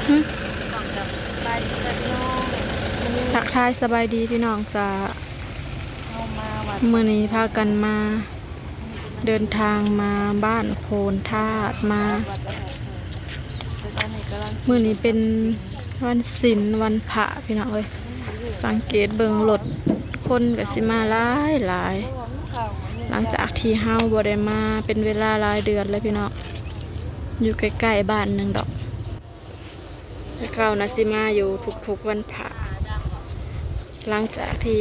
ຫຶ ທັກທາຍສະບາຍດີພີ່ນ້ອງຈ້າ. ເຮົາມາວັດ ມື້ນີ້ພາກັນມາ ເດີນທາງມາບ້ານໂພນທາດ ມາ ມື້ນີ້ເປັນວັນສິນວັນພະພີ່ນ້ອງເອີຍ. ສັງເກດເບິ່ງລົດຄົນກໍຊິມາຫຼາຍໆ ຫຼັງຈາກທີ່ເຮົາບໍ່ໄດ້ມາເປັນເວລາຫຼາຍເດືອນແລ້ວພີ່ນ້ອງ. ຢູ່ໃກ້ໆບ້ານໜຶ່ງດອກ. ແຕ່ເກົ່ານະຊິມາຢູ່ທຸກໆວັນພະ ຫຼັງຈາກທີ່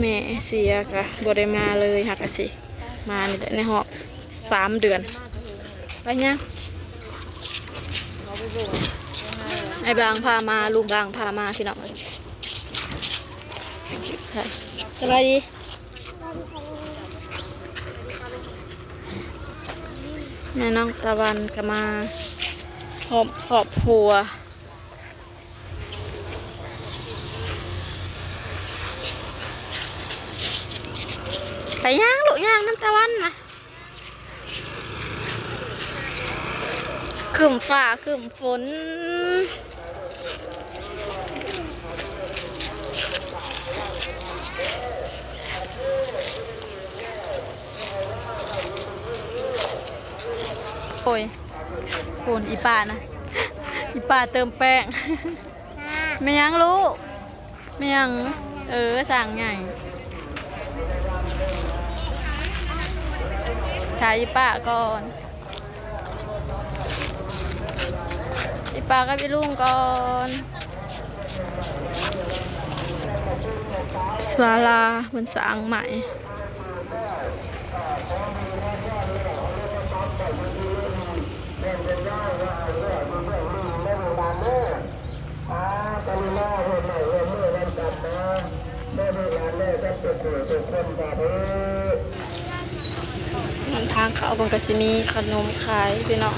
ແມ່ເສຍກະບໍ່ໄດ້ມາເລີຍ. ຫາກະຊິມານີ້ແຫຼະ ໃນຮອບສາມເດືອນ. ໄປຫຍັງ? ອ້າຍບາງພາມາ ລຸງບາງພາມາ ພີ່ນ້ອງເອີຍ. ສະບາຍດີ. ແມ່ນ້ອງຕາວັນກໍມາພ້ອມຄອບຄົວ. ໄປຍ່າງລູກ ຍ່າງນຳຕາວັນນະ. ຄຶ້ມຟ້າຄຶ້ມຝົນ. ໂອ້ຍ ປູນ ອີປ້ານະ ອີປ້າເຕີມແປ້ງ. ແມ່ນຫຍັງລູກ? ແມ່ນຫຍັງ? ເອີ ສ້າງໃຫຍ່ ຖ້າອີປ້າກ່ອນ ອີປ້າກັບອີລຸງກ່ອນ. ສາລາເພິ່ນສ້າງໃໝ່. ນຳທາງເຂົ້າເພິ່ນກໍຊິມີຂະໜົມຂາຍພີ່ນ້ອງ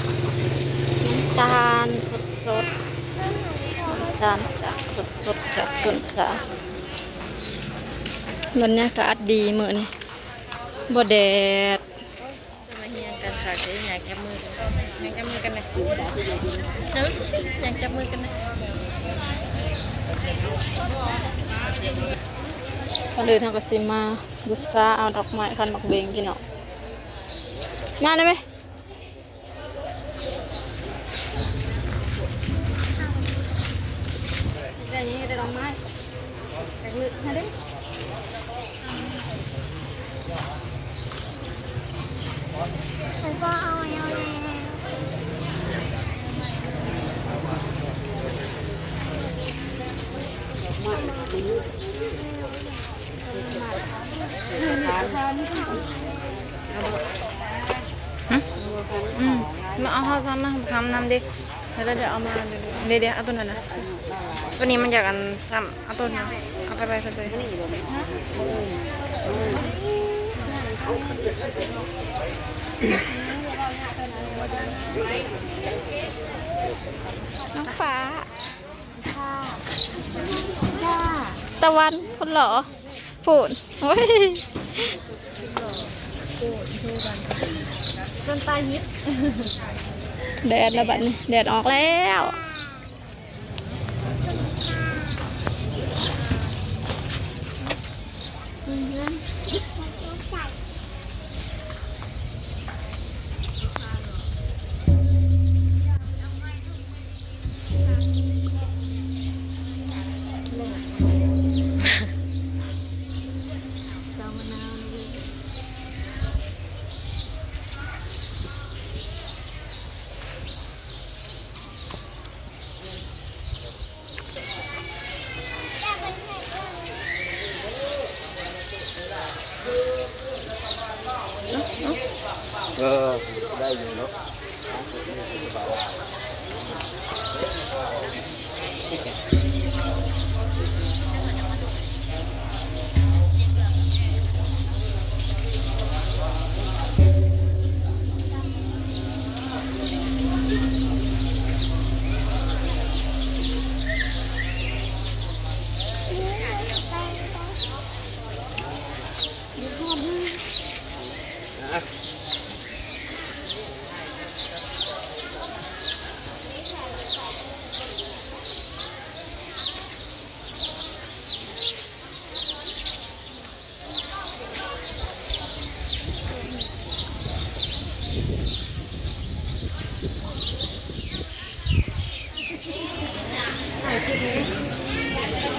ນ້ຳຕານສົດໆ ນ້ຳຕານຈາກສົດໆຈາກຕົ້ນກາ. ບັນຍາກາດດີມື້ນີ້ ບໍ່ແດດ. ສະມາຮຽງກັນຄັກເດ້ ຍ່າງຈັບມືກັນ ຍ່າງຈັບມືກັນແດ່ ຍ່າງຈັບມືກັນແດ່. ກ່ອນອື່ນເຮົາກໍຊິມາບູຊາເອົາດອກໄມ້ຄັນໝາກເບັງພີ່ນ້ອງ ມາໄດ້ໄໝ? ໄດ້ ໄດ້ດອກໄມ້ ຈັກມື້ ມາເດ້. ຫຶ ອືມ ມາເອົາເຂົ້າຊ້ຳມາຄຳນຳເດ້. ແລ້ວດຽວເອົາມາ ເດ ເດ ເອົາຕົວນັ້ນນະ ຕົວນີ້ມັນຢາກອັນຊ້ຳ ເອົາຕົວນັ້ນ ເອົາໄປໄປເພິ່ນເລີຍ. ນ້ອງຟ້າ ຕາວັນ ຄົນຫຼໍ່ ພຸ້ນ ໂອ້ຍ ຈົນຕາຍຮິບ. ແດດແລ້ວບັດນີ້ ແດດອອກແລ້ວ. ເອີ ໄດ້ຢູ່ເນາະ. ອ່ະ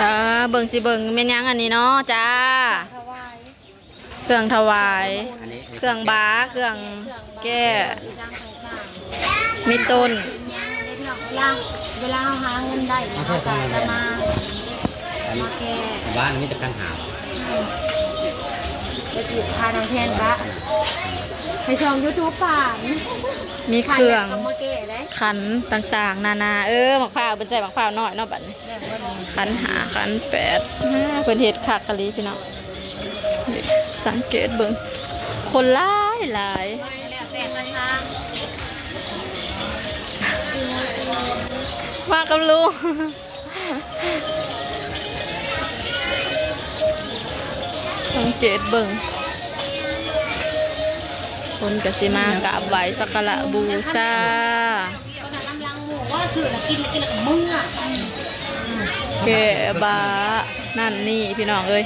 ອ່າ ເບິ່ງ ຊິເບິ່ງແມ່ນຫຍັງອັນນີ້ເນາະ ຈ້າ. ເຄື່ອງຖວາຍ ເຄື່ອງບາ ເຄື່ອງແກ້ ມີຕົ້ນ ເວລາ ເວລາເຮົາຫາເງິນໄດ້ ເຮົາກໍຈະມາ ມາແກ້ ບ້ານມີແຕ່ຄັນຫາ ໄປຈູດພານ້ອງແທນບະ ໃຫ້ຊ່ອງຢູທູບຜ່ານ ມີເຄື່ອງ ມາແກ້ໄດ້ ຂັນຕ່າງໆນານາ ເອີ ໝາກພ້າວ ເພິ່ນໃສ່ໝາກພ້າວນ້ອຍເນາະ ບັດນີ້ ຂັນຫ້າ ຂັນແປດ ອ່າ ເພິ່ນເຮັດຄັກອີ່ຫຼີພີ່ນ້ອງ. ສັງເກດເບິ່ງ ຄົນຫຼາຍຫຼາຍ ແລ້ວແຕ່ສັດທາ ມາກັບລຸງ ສັງເກດເບິ່ງ ຄົນກໍຊິມາກາບໄຫວ້ສັກກາລະບູຊາ. ແກ້ບານັ້ນນີ້ພີ່ນ້ອງເອີຍ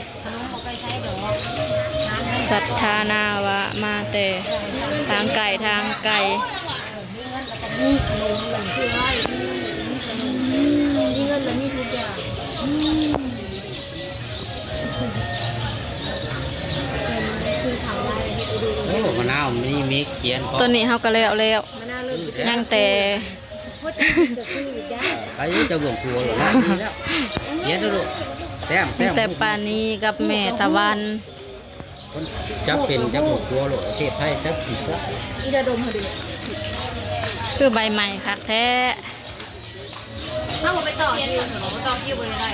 ສັດທານາວະມາແຕ່ທາງໄກທາງໄກ. ໂອ້ ມະນາວມີເມັກຂຽນ ຕອນນີ້ເຮົາກໍແລ້ວແລ້ວ ຍັງແຕ່ ໄປຈະບໍ່ກົວໂລດ ແລ້ວ ຂຽນໂລດ ແຕ້ມ ແຕ້ມ ແຕ່ປານີກັບແມ່ຕາວັນ ຈັບເປັນຈັບບໍ່ກົວໂລດ ປະເທດໄທຈັບຊິຊະ ຄືໃບໃໝ່ຄັກແທ້. ເຮົາບໍ່ໄປຕໍ່ຄິວ ຕໍ່ຄິວບໍ່ໄດ້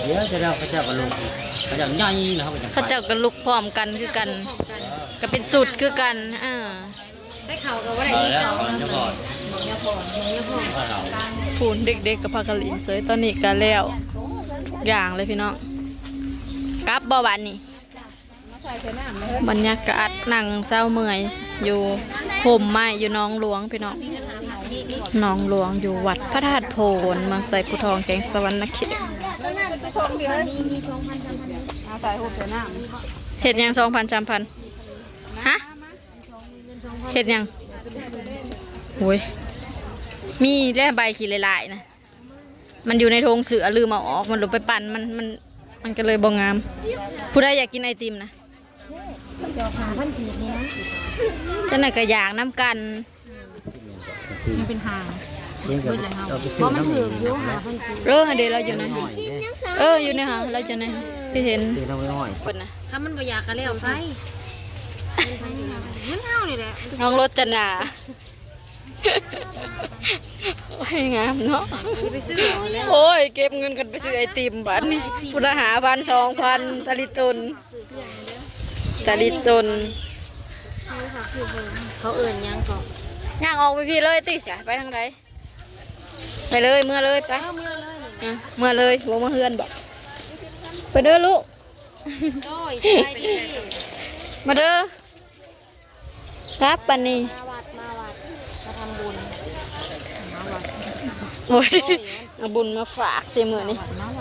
ດຽວຈະໄດ້ເຂົາເຈົ້າກໍລົງ ເຂົາເຈົ້າໃຫຍ່ແລ້ວ ເຂົາກໍຍັງໄປ ເຂົາເຈົ້າກໍລຸກພ້ອມກັນຄືກັນ ກໍເປັນຊຸດຄືກັນ ເອີ ໄດ້ເຂົ້າກໍບໍ່ໄດ້ ເອົາແລ້ວ ເຂົາເຈົ້າກໍ ເຂົາເຈົ້າກໍ ຜູ້ເດັກໆກໍພາກັນຫຼິ້ນເສີຍ ຕອນນີ້ກໍແລ້ວທຸກຢ່າງເລີຍພີ່ນ້ອງ ກັບບໍ່ບາດນີ້. ບັນຍາກາດນັ່ງເຊົາເມື່ອຍຢູ່ຮົ່ມໄມ້ຢູ່ໜອງຫຼວງພີ່ນ້ອງ ໜອງຫຼວງຢູ່ວັດພະທາດໂພນ ເມືອງໄຊພູທອງ ແຂວງສະຫວັນນະເຂດ. ເຮັດຫຍັງສອງພັນ ສາມພັນ ຮະ ເຮັດຫຍັງ ໂອ້ຍ ມີແລ້ວໃບຂີ້ຫຼາຍໆນະ. ມັນຢູ່ໃນຖົງເສື້ອ ລືມເອົາອອກ ມັນລົງໄປປັ່ນ ມັນ ມັນ ມັນກໍເລີຍບໍ່ງາມ. ຜູ້ໃດຢາກກິນໄອຕິມນະ ດອກຫ້າພັນກີບນີ້ນະ ຈັ່ງໃດກໍຢາກນຳກັນ ມັນເປັນຫ້າ ເບິດແລ້ວເຮົາ ບໍ່ ມັນຖືກຢູ່ ຫ້າພັນກີບ ເອີ ເດ ລາວຢູ່ໃນ ເອີ ຢູ່ໃນຫາ ລາວຢູ່ໃນ ທີ່ເຫັນ ເພິ່ນນະ ຖ້າມັນບໍ່ຢາກກໍແລ້ວໄປ ເງິນເຮົານີ້ແຫຼະ ນ້ອງລົດຈະໜາ. ໂອ້ຍ ງາມເນາະ ໂອ້ຍ ເກັບເງິນກັນໄປຊື້ໄອຕິມບາດນີ້ ພຸ້ນລະ ຫ້າພັນ ສອງພັນ ຕາລິຕົນ ຕາລິຕົນ ເຂົາເອີ້ນຫຍັງເກາະ ຍ່າງອອກໄປພີ້ເລີຍຕິ ສະ ໄປທາງໃດ ໄປເລີຍ ເມືອເລີຍ ໄປ ເອີ ເມືອເລີຍ ເອີ ເມືອເລີຍ ບໍ່ເມືອເຮືອນບໍ ໄປເດີລູກ ໂອ້ຍ ສະບາຍດີ ມາເດີ. ກັບປານີ ມາວັດ ມາວັດ ມາທຳບຸນ ມາວັດ ໂອ້ຍ ເອົາບຸນມາຝາກຕິມື້ນີ້ ມາວັດ ມາ